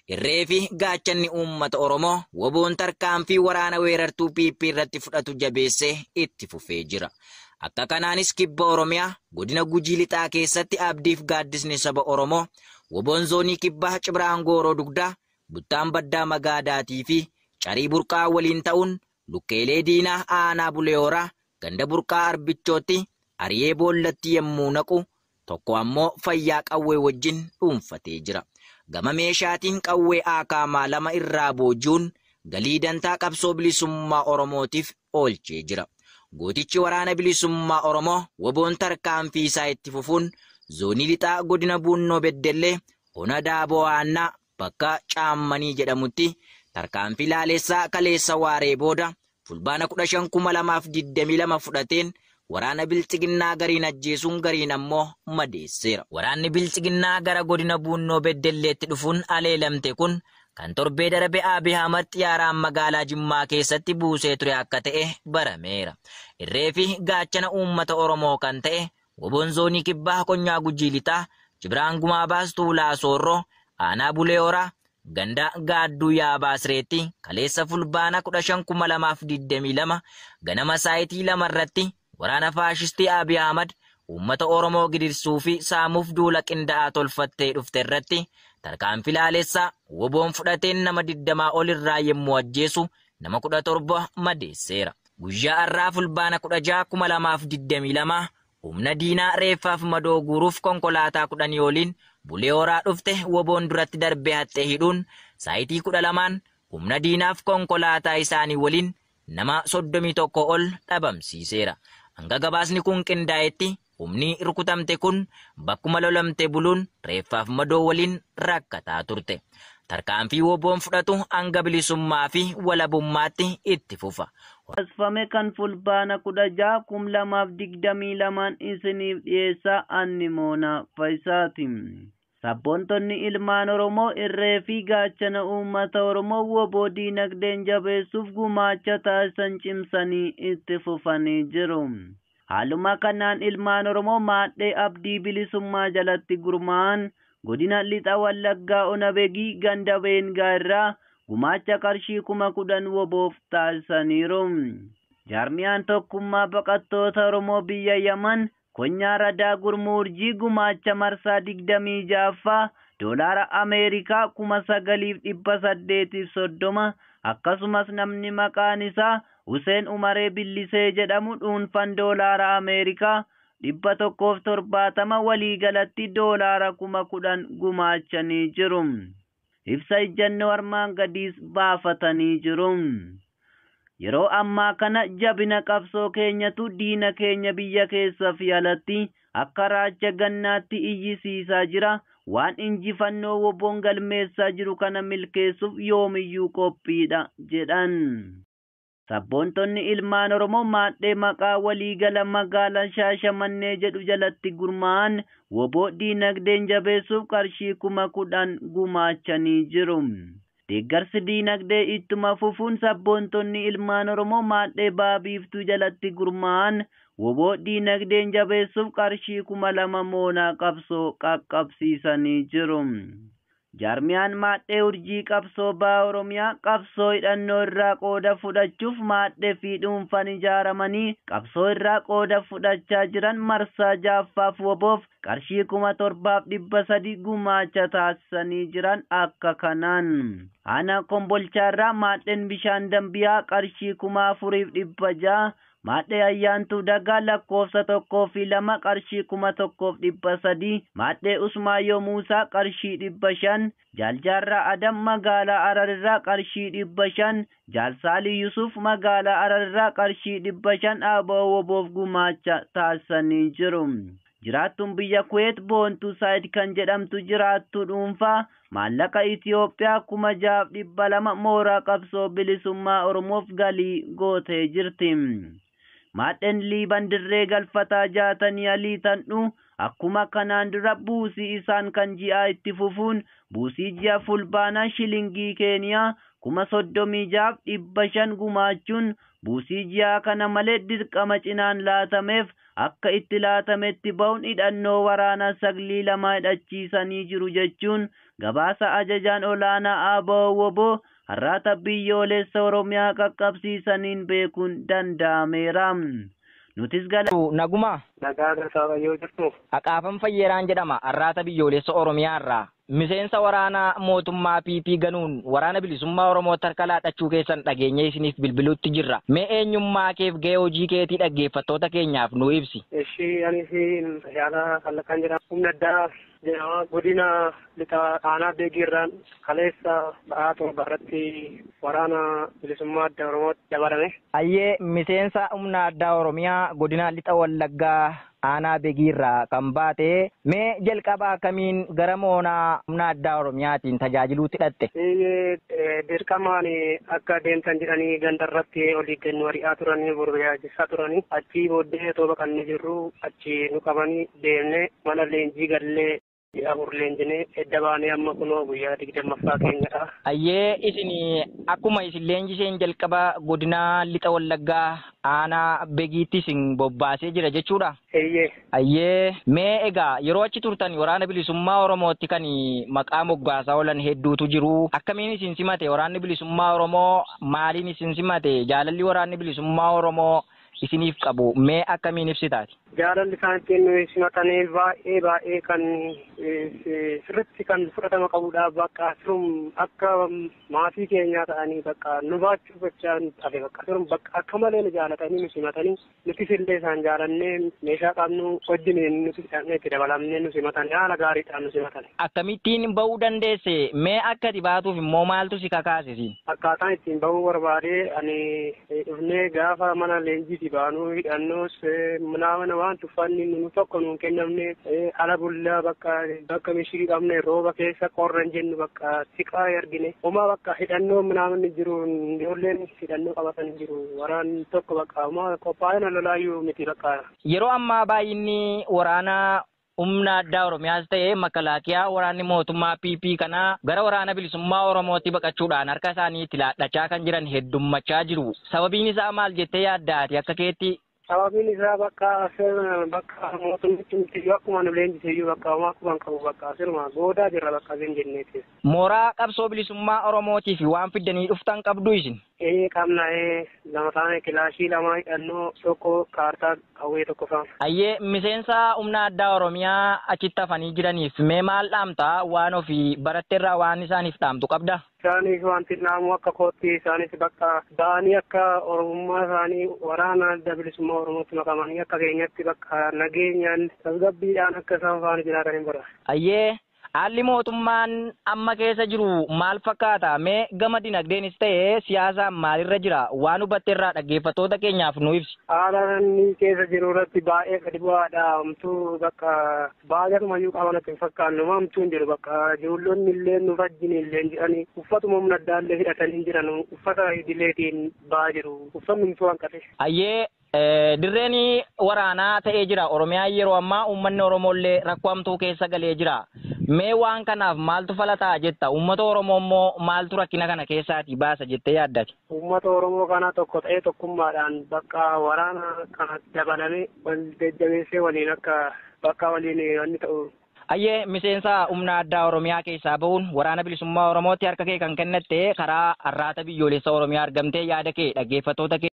Irree fi gaachanni uummata Oromoo WBOn tarkaanfii waraana weerartuu PP irratti fudhatu jabeessee itti fufee jira. Akka kanaanis kibba Oromiyaa godina Gujii Lixaa keessatti abdiif gaaddisni saba Oromoo WBOn zoonii kibbaa Cibraan Gooroo Dugdaa, Buttaan Baddaa Magaadaatii fi Carii Burqaa waliin ta'uun lukkeelee diinaa aanaa Bulee Horaa ganda Burqaa Arbichootti ari'ee boollatti yemmuu naqu tokko ammoo fayyaa qawwee wajjin dhuunfatee jira. Gama meeshaatiin qawwee Akaamaa 2 irraa booji'uun galii dantaa qabsoo bilisummaa Oromootiif oolchee jira. Gootichi waraana bilisummaa Oromoo WBOn tarkaanfii isaa itti fufuun zoonii lixaa godina Buunnoo Beddellee ona Daaboo Aannaa bakka Caammanii jedhamutti tarkaanfii laaleessaa kaleessa waaree booda Fulbaana 15,2022 fudhateen waraana Bilxiginnaa gariin ajjeesuun gariin ammoo madeesseera. Waraanni Bilxiginnaa gara godina Buunnoo Beddelleetti dhufuun aleelamte kun kan torbee darbe Abiy Ahmad xiyyaaraan magaalaa Jimmaa keessatti buusee ture akka ta'e barameera. Irree fi gaachana uummata Oromoo kan ta'e WBOn zoonii kibbaa Konyaa Gujii Lixaa, Jibraan Gumaabaas Tuulaa Soorroo, Aanaa Bulee Horaa, ganda Gaadduu Yaabaa Sireetti kaleessa Fulbaana 15,2022 ganama saayitii 2 irratti waraana faashistii Abiy Ahmad uummata Oromoo gidirsuu fi saamuuf duula qindaa'aa tolfattee dhufte irratti tarkaanfii laalessaa WBOn fudhateen nama 20 ol irraa yemmuu ajjeesu nama 17 madeesseera. Guyyaa har'aa Fulbaana 16,2022 humna diinaa reeffaaf madoo guuruuf konkolaataa 10 oliin Bulee Horaa dhufte WBOn duratti darbee haxxee hidhuun saayitii 12 humna diinaaf konkolaataa isaanii waliin nama 31 ol dhabamsiiseera. Hanga gabaasni kun qindaa'etti humni rukutamte kun bakkuma lolamte buluun reeffaaf madoo waliin rakkataa turte. Tarkaanfii WBOn fudhatu hanga bilisummaa fi walabummaatti itti fufa. Asfame kan Fulbaana 16,2022 isiniif dhiyeessaa anni Moonaa Faayisaati. Sabboontonni ilmaan Oromoo irree fi gaachana uummata Oromoo WBO diinagdeen jabeessuuf gumaacha taasisan cimsanii itti fufanii jiru. Haaluma kanaan ilmaan Oromoo maadhee abdii bilisummaa jalatti gurmaa'an godina Lixa Wallaggaa Onabegii ganda Beengaa irraa gumaacha qarshii 10,000 WBOf taasisaniiru. Jaarmiyaan tokkummaa baqattoota Oromoo biyya Yaman Konyaa Radaa Gurmuu Urjii gumaacha marsaa 26ffaa doolaara Ameerikaa 9,830 akkasumas namni maqaan isaa Huseen Umaree Billisee jedhamu dhuunfan doolaara Ameerikaa 170 waliigalatti doolaara 10,000 gumaachanii jiru. Ibsa ejjennoo armaan gadiis baafatanii jiru. Yeroo ammaa kana jabina qabsoo keenyatu diina keenya biyya keessa fi alatti akka raacha gannaatti iyyisiisaa jira. Waan injifannoo WBOn galmeessaa jiru kana milkeessuuf yoomiyyuu qophiidha jedhan. Sabboontonni ilmaan Oromoo maadhee maqaa waliigala magaalaa Shaashamannee jedhu jalatti gurmaa'an WBO diinagdeen jabeessuuf qarshii 10,000 gumaachanii jiru. Deeggarsi diinagdee ittuma fufuun sabboontonni ilmaan Oromoo maadhee baabiiftuu jalatti gurmaa'an WBO diinagdeen jabeessuuf qarshii 2,000 moonaa qabsoo qaqqabsiisanii jiru. Jaarmiyaan maadhee urjii qabsoo baha Oromiyaa qabsoo hidhannoo irraa qooda fudhachuuf maadhee fi dhuunfaan ijaaramanii qabsoo irraa qooda fudhachaa jiran marsaa 6ffaaf WBOf qarshii 7,300 gumaacha taasisanii jiran akka kanaan. Aanaa Kombolchaarraa maadheen bishaan dambiyaa qarshii 4,600, maadhee ayyaantuu dagaa lakkoofsa 1 fi 2 qarshii 1,300, maadhee Usmaayyoo Muusaa qarshii 500, Jaaljaarraa Adam magaalaa Ararirraa qarshii 500, Jaalsaalii Yusuf magaalaa Ararirraa qarshii 500 ABO WBOf gumaacha taasisanii jiru. Jiraattuun biyya Kuweet Boontuu Saayid kan jedhamtu jiraattuu dhuunfaa maallaqa Itiyoophiyaa 6,200 mooraa qabsoo bilisummaa Oromoof galii gootee jirti. Maadheen Liiban dirree galfataa jaatanii alii tandhu akkuma kanaan dura buusii isaan kan ji'aa itti fufuun buusii ji'a Fulbaanaa shilingii Keeniyaa 36,500 gumaachuun buusii ji'aa kana malee dirqama cinaan laatameef akka itti laatametti ba'uun hidhannoo waraanaa saglii lama hidhachiisanii jiru jechuun Gabaasa ajajaan olaanaa ABO-WBO Arraata Biyyoolessa Oromiyaa qaqqabsiisaniin beekuun danda'ameera. Nutis gala. Naguma. Nagaa galsaa yoo jirtu. Haqaafan Fayyeeraan jedhama. Arraata Biyyoolessa Oromiyaa irraa. Miseensa waraanaa mootummaa PP ganuun waraana bilisummaa Oromootti harka laadhachuu keessan dhageenya isiniif bilbiluutti jirra. Mee eenyummaa keef gahee hojii keetii dhaggeeffattoota keenyaaf nu ibsi. Ishii anis yaala kallaqaan jedhama. Humna addaa jedhama. Godina lixa aanaa Beegiirraan kaleessa ba'aa 7 irratti waraana bilisummaa adda Oromootti dabalame. Ayyee miseensa humna addaa Oromiyaa godina lixa Wallaggaa aanaa Beegiirraa kan baate mee jalqaba akkamiin gara moonaa humna addaa Oromiyaatiin tajaajiluutti hidhatte? Dirqamaan akka deemtan jedhanii gandarratti olii kennu ari'aa turanii barbaachisaa turanii achii booddee otoo baqannee jirru achi nu qabanii deemnee mana leenjii gallee 4 leenjinee edda baanee amma kunoo guyyaa 20ffaa keenyadha. Ayyee isin akkuma isin leenjiseen jalqaba godina lixa Wallaggaa aanaa Beegiitti isin bobbaasee jira jechuudha. Eeyyee. Ayyee mee egaa yeroo achi turtan waraana bilisummaa Oromootti kan maqaa moggaasaa oolan hedduutu jiru. Akkamiin isin simate waraanni bilisummaa Oromoo maaliin isin simate jaalalli waraanni bilisummaa Oromoo isiniif qabu mee akkamiin ibsitaati? Jaalalli isaan ittiin nu simatanii baay'ee baay'ee kan sirriitti kan fudhatama qabudha. Bakka sirum akka maatii keenyaa ta'anii bakka nu baachuu gochaan hafe bakka sirum bakka akka malee nu jaalatanii nu simatanii nutis illee isaan jaalannee meeshaa qabnu wajjin nuti itti dabalamnee nu simatan haala gaariidhaan nu simatan. Akkamittiin ba'uu dandeesse? Mee akka ati baatuuf immoo maaltu si kakaase siin? Akkaataan ittiin ba'uu barbaade ani dhufnee gaafa mana leenjiitii baanuu hidhannoos mana waan tuffanni nu tokko nuun kennamne ala bullaa bakka mishirii qabne rooba keessa qorra hin jennu bakka siqaa argine homaa bakka hidhannoo minaaminni jiru ijoolleen hidhannoo qabatan jiru waraan tokko bakka homaa qophaa'ina lolaayyuu miti bakka. Yeroo ammaa baay'inni waraanaa humna addaa Oromiyaas ta'e makalaakiyaa waraanni mootummaa PP kanaa gara waraana bilisummaa Oromootti baqachuudhaan harka isaanii itti laadhachaa kan jiran heddummachaa jiru. Sababiin isaa maal jettee yaaddaati akka keetti? Sababiin isaa bakka mootummichi miti akkuma nu leenjiseyyuu bakka homaa akkuma qabu bakka siruma goodaa jirra bakka hin jenneeti. Mooraa qabsoo bilisummaa Oromootiif waan fiddanii dhuftan qabdu isin? Qabna lama taane kilaashii 2 hidhannoo tokko kaartaa qawwee tokko fa'a. Ayyee miseensa humna addaa Oromiyaa achitti hafanii jiraniif mee maal dhaamta waan ofii baratteerraa waan isaaniif dhaamtu qabda? Isaanis wanti dhaamu akka kootti isaanis bakka ba'anii akka Oromummaa isaanii waraana adda bilisummaa Oromootti makamanii akka keenyatti bakka nageenyaan tasgabbiidhaan akka isaan faana jiraatan hin barbaadu. Ayyee haalli mootummaan amma keessa jiru maal fakkaata? Mee gama dinagdeenis ta'e siyaasaan maalirra jira? Waan hubatteerraa dhaggeeffattoota keenyaaf nu ibsi. Haala inni keessa jiru irratti baay'ee gadi bu'aadha. Homtuu bakka baajatumayyuu qaban hin fakkaannu homtuu hin jiru bakka ijoollonni illee nu wajjin illee jedhanii uffatuma humna addaa illee hidhatanii jiran uffata idileetiin ba'aa jiru. Uffanni homtuu hanqate. Ayyee dirreen waraanaa ta'ee jira. Oromiyaa yeroo ammaa uummanni Oromoo illee rakkoo hamtuu keessa galee jira. Mee waan kanaaf maaltu falataa jetta? Uummata Oromoo immoo maaltu rakkina kana keessaatii baasa jettee yaaddati? Uummata Oromoo kana tokko ta'ee tokkummaadhaan bakka waraana kana dabalamee wal jajjabeessee waliin akka bakka waliin wanni ta'u. Ayyee miseensa humna addaa Oromiyaa keessaa bahuun waraana bilisummaa Oromootti harka kee kan kennatte karaa Arraata Biyyoolessa Oromiyaa argamtee yaada kee dhaggeeffattoota kee